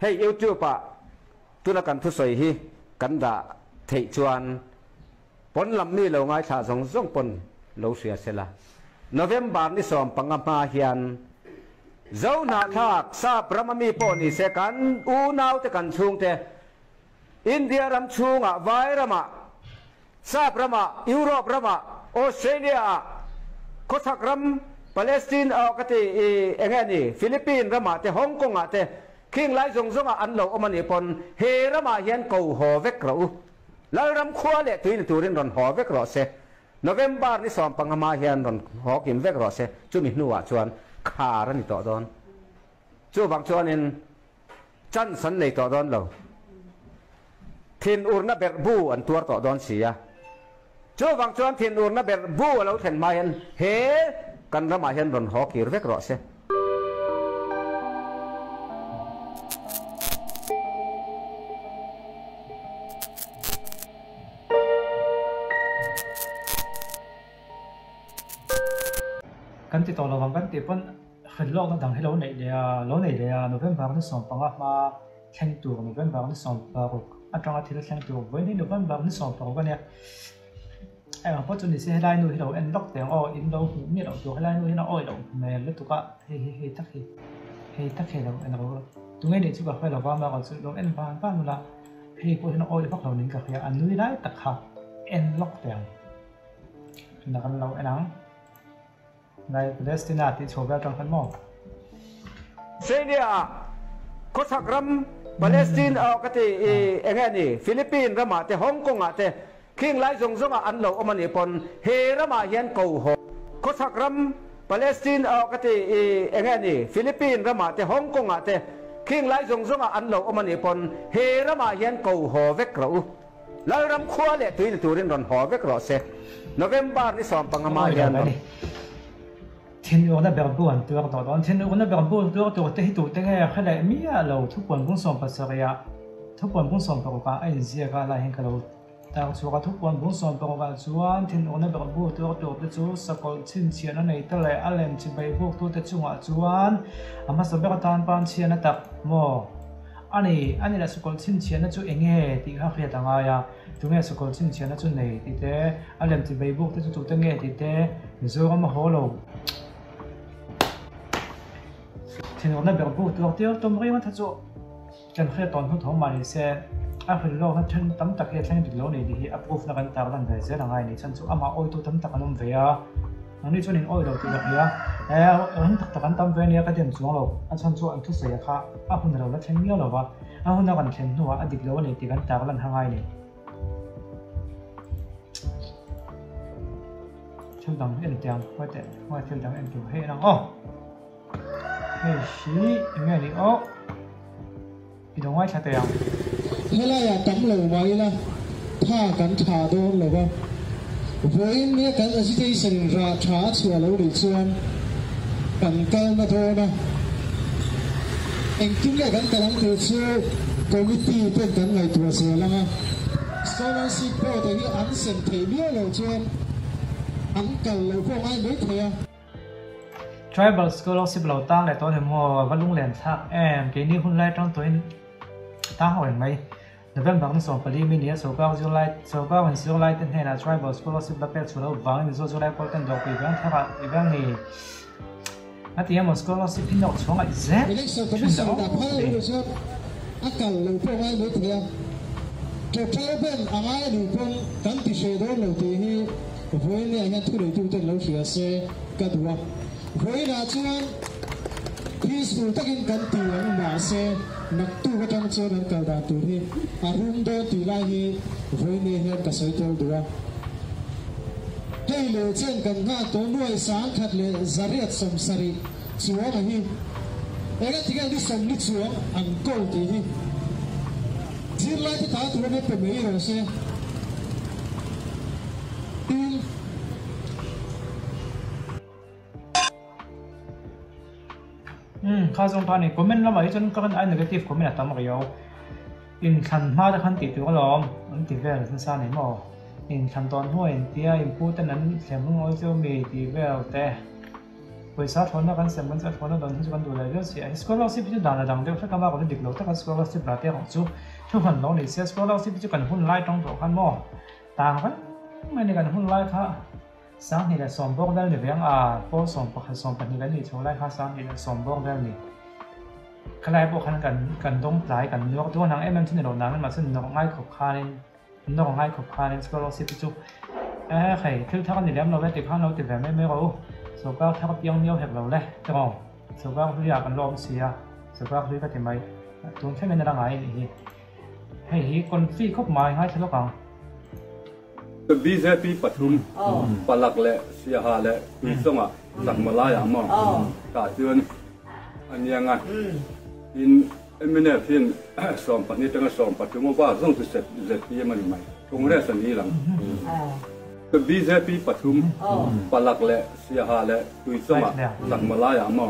Hei YouTube ah tuna kan thusawi hi kan dah theih chuan pawn lam mi lo ngaithla zawng zawng pawn lo hria sela. November ni 15 hma hian Zo hnahthlak sap rama mi pawh ni se kan unaute kan chhungte India ram chhungah vai ramah Sap ramah, Europe ramah, Australia ah, khawchhak ram, Palestine ah ka ti i enge a ni, Philippine ramah te, Hong Kong ah te, khing lai zawng zawngah an lo awm a nih pawn he ramah hian ko haw vek rawh u. Lalram khua leh tui ni turin rawn haw vek rawh se. November ni 15 hma hian rawn haw kim vek rawh se. Chumi hnuah chuan khar a ni tawh dawn. Chuvang chuanin Chance an nei tawh dawn lo. Thinurna berh bu an tuar tawh dawn si a. Chuvang chuan thinurna berh bu a lo thlen hma hian he kan ramah hian rawn haw kir vek rawh se. Kan ti tawh lo vang kan tih pawn. Hrilhlawkna dang hi lo neih leh a, lo nei leh a, November ni 15 hma thleng tur, November ni 16 atanga thil thleng tur, vawiin hi November ni 16 a nia. Engah pawh chu ni se helai nu hi lo en lawk teh ang aw, in lo hmuh miah loh tur helai nu hian a awih loh hmel lutuk a, hei hi hei tak hi, hei tak hi lo en rawh u. Tunge nih chu ka hre lo va, amaherawh chu lo en van van ula, hei pawh hian a awih vak lo niin ka hria, a nui lai tak kha en lawk teh ang. Tunah kan lo en ang. Nai Palestina tih chho vel tang khan maw? Australia ah khawchhak ram Palestine ah ka ti i enge a ni Philippine ramah te Hong Kong ah te khing lai zawng zawng ah an lo awm a nih pawn he ramah hian ko haw khawchhak ram Palestine ah ka ti i enge a ni Philippine ramah te Hong Kong ah te khing lai zawng zawng ah an lo awm a nih pawn he ramah hian ko haw vek rawh u. Lalram khua leh tui ni turin rawn haw vek rawh se. November ni 15 hma hian rawn. Thinurna ber bu an tuar tawh dawn. Thinurna ber bu tuar tur te hi tute nge hre leh miah lo. Thupuan bung 70 ah Thupuan bung 16 ah a inziak a, lai hian ka lo tar chhuak a. Thupuan bung 16 ah chuan thinurna ber bu tuar tur te chu sakawlh chhinchhiahna nei te leh a lem chibai buk tute chungah chuan a hmasa ber atan pan chhiahna tak maw? A ni, a ni lah sukawlh chhinchhiahna chu eng nge tih kha hriat a ngai a, tunge sukawlh chhinchhiahna chu nei tih te, a lem chi bei buk te chu tute nge tih te, Mizoram a haw lo. Thinurna ber buk tuar tir tum ringawt kha chu kan hriat tawn hnu tho mah ni se, a hrilh lawkna then tam tak hi a thleng dik lo ni tih hi a proof na kan tar lan ve zel a ngai a ni. Chhan chu amah awitu tam tak an awm ve a. Nangni chuan in awih lo tih ka hria. E, ram tak tak an tam ve ania ka dem chuang lo. A chhan chu an thusawi a kha a hun a lo la thleng miau lo va, a hun a kan thlen hnuah a dik lo a ni tih kan tar lan hangai ni. Thil dang en tiang, huai teh, huai thil dang en tur hei en ang aw. Hei hi eng nge ni aw? I lo ngaithla teh ang. Helaiah tam lo mah ila tha kan tha dawn lo va, vawiin nia kan agitation in rah tha a chhuah lo nih chuan kan kal na dawn a, engtin nge kan kal ang tih chu committee ten kan ngaihtuah zel ang a, scholarship board ah hi an sem theih miau loh chuan an kal lo pawh ngai mai thei a. Tribal Scholarship lo tang leh tawh ni maw? A va lunglen thlak em? Keini hun lai tang tawhin tang ho reng mai. November ni 14 mi nia sorkar zirlai sorkar in zirlai te hnenah Tribal Scholarship la pek chhuah loh vangin Mizo zirlai pawl ten dawrpui veng tharah i veng ni a ti emaw scholarship hi nawk chhuang aih zet Election thin Commission dah dah awm phal ti. lo chuan a kal lo pawh ngai mai thei a, total ben a ngai a nih pawn kan ti hreh dawn lo tih hi Vawiinah hian thuneituten lo hria se ka duh a, vawiinah chuan peaceful takin kan ti ang mahse naktuk atang chuan an kal dan tur hi a rum dawn tih lai hi vawiinah hian ka sawi tel duh a. Hei leh chen kan nghak tawh nuai 1170 chuang a hi engatinge ni 40 chuang an ko tih hi zirlaite ta tur ania pe mai rawh se. Tin. Umm kha zawng kha a ni comment lamah hi chuan ka rawn ai negative comment a tam riau inthlan hma te khan tih tur alawm an ti vel nasa a ni maw inthlan tawn hnuai in tia in pu ten an thlem hung awl cheu mi tih vel te. Pawisa thawnna kan sem kan chu a thawnna dawn hi chu kan duh leh viau si a. Scholarship hi chu dan a dang deuh hlek a, mah kawt hi dik lo taka scholarship la te erawh chu thu hman lo ni se. Scholarship hi chu kan hun lai tang tawh khan maw tang reng mai ni kan hun lai kha 2120 bawk vel ni ve ang a, pawl 11 12 kan nih chho lai kha 2120 bawk vel ni. Khalai pawh khan kan kan dawng tlai kan nuak dawn ang em em chu ni lo nangin mahse nawrh ngai khawp khanin Nawr ngai khawp khanin scholarship hi chu eh hei thil thar a ni lem lo e tikhan lo ti ve mai mai rawh u. Sorkar thar piang miau hek lo le tiraw sorkar hlui ah kan lawm si a sorkar hlui ka ti mai tun thlengin a la ngai a nih hi. Hei hi confi khawp mai ngaithla lawk ang. Bjp pathum Palak leh Siaha leh Tuichawngah Chakma laiah maw tah chuan a niang a tin Mnf hian 12 atanga 13 a bak zawng chu zpm a ni mai. Congress a ni lang. Bjp pathum Palak leh Siaha leh Tuichawngah Chakma laiah maw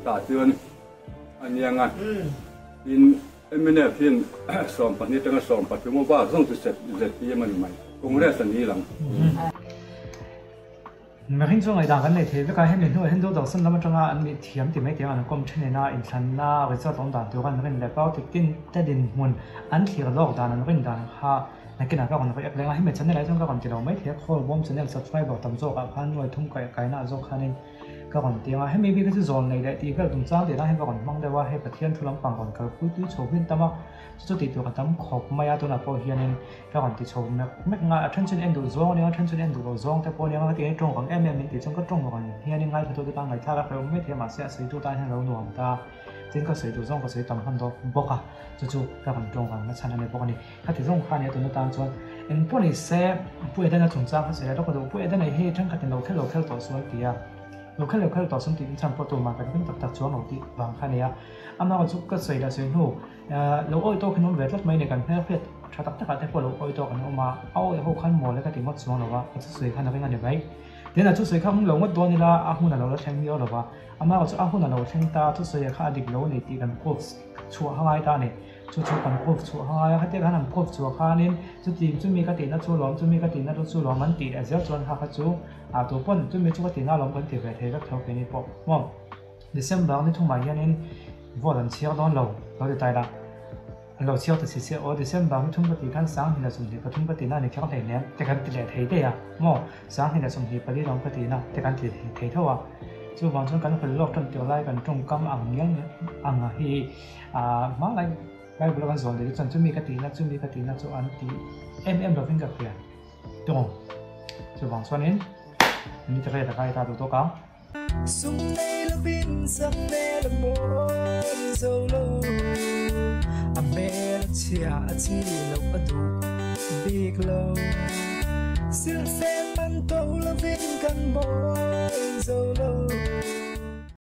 tah chuan a niang a tin Mnf hian 12 atanga 13 a bak zawng chu zpm a ni mai. Congress a ni lang. Mihring chu ngaihdan kan nei thei vek a, hemi hnuah hian Doordarshan lam atanga an mi thiam ti mai tiang an kawm then ina inthlanna result awm dan tur an rin leh party tin te dinhmun an thlir lawk dan an rin dan kha nakinah ka rawn react leng a, hemi channel ah hi chuan ka rawn ti lo mai thei a, call bawm channel subscriber tam zawk ah khan nuai thum kaih kaina ah zawk khanin ka rawn ti ang a, hemi bik hi chu zawl nei leh tih vel tum chang tih nan hian ka rawn hmang deuh a, hei Pathian thu lampang rawn kalpui tui chho hin tam a, chu chu tih tur a tam khawp mai a, tunah pawh hianin Ka rawn ti chho mek mek nga, a then chuan en duh zawng a nia, a then chuan en duh loh zawng te pawh a nia, ka ti a, tawng rang em em min tih chuan ka tawng rang hian in ngaithla tute tan ngaihthlak a hrehawm mai thei a, mahse a sawi tu tan hian a lo nuam ta, tin ka sawi duh zawng ka sawi tam hman dawk bawk a, chu chu ka rawn tawng rang na chhan a ni bawk a ni. Ka ti zawng kha a nia tuna tan chuan eng pawh ni se Pu Edena chungchang kha sawi a, ka duh Pu Edena hi thenkhatin lo khel lo khel tawh sual ti a, lo khel lo khel tawh sual tih chhan pawh tumah kan ring tak tak chuang lo tih vang kha a nia, amaherawhchu chu ka sawi leh sawi hnu Lo awi tawk in awm ve tlat mai ni kan hmelhriat tha tak takah te pawh lo awi tawk an awm a, a awi ho khan mawl e ka ti ngawt chuang lo a, a thusawi khan a ring a ni mai. Tin a thusawi kha hung lo ngawt dawn ila a hun a lo la thleng miau lo va, amaherawhchu a hun a lo thleng ta, thusawi kha a dik lo a ni tih kan proof chhuah a ngai ta a ni. Chu chu kan proof chhuah a ngai a, khatia khan an proof chhuah khanin chuti chumi ka tihna chu lawm, chumi ka tihna chu lawm an tih leh zel chuan kha kha chu a tu pawn chumi chu ka tihna lawm kan ti ve thei vek tho keini pawh maw. December ni thumah hianin vote an chhiar dawn lo, lo ti tai la. An lo chhiar ta si si a, aw December ni thum ka tih khan 2023 ka tihna a ni kher hleinem te kan ti leh thei daih a, maw 2024 lawm ka tihna te kan ti thei tho a. Chuvang chuan kan hul lawk tan tir lai kan tawngkam ang ngial ang hi hma lai Bible a kan zawn leh te chuan chumi ka tihna chumi ka tihna chu an ti em em lovin ka hria tawng. Chuvang chuanin ni te rel a kai ta duh tawk ang. Sum nei lovin sak hmel a mawi zo lo, a hmel a chhia a chi loh a duh bik lo. Silhfen man to lovin kan mawi zo lo.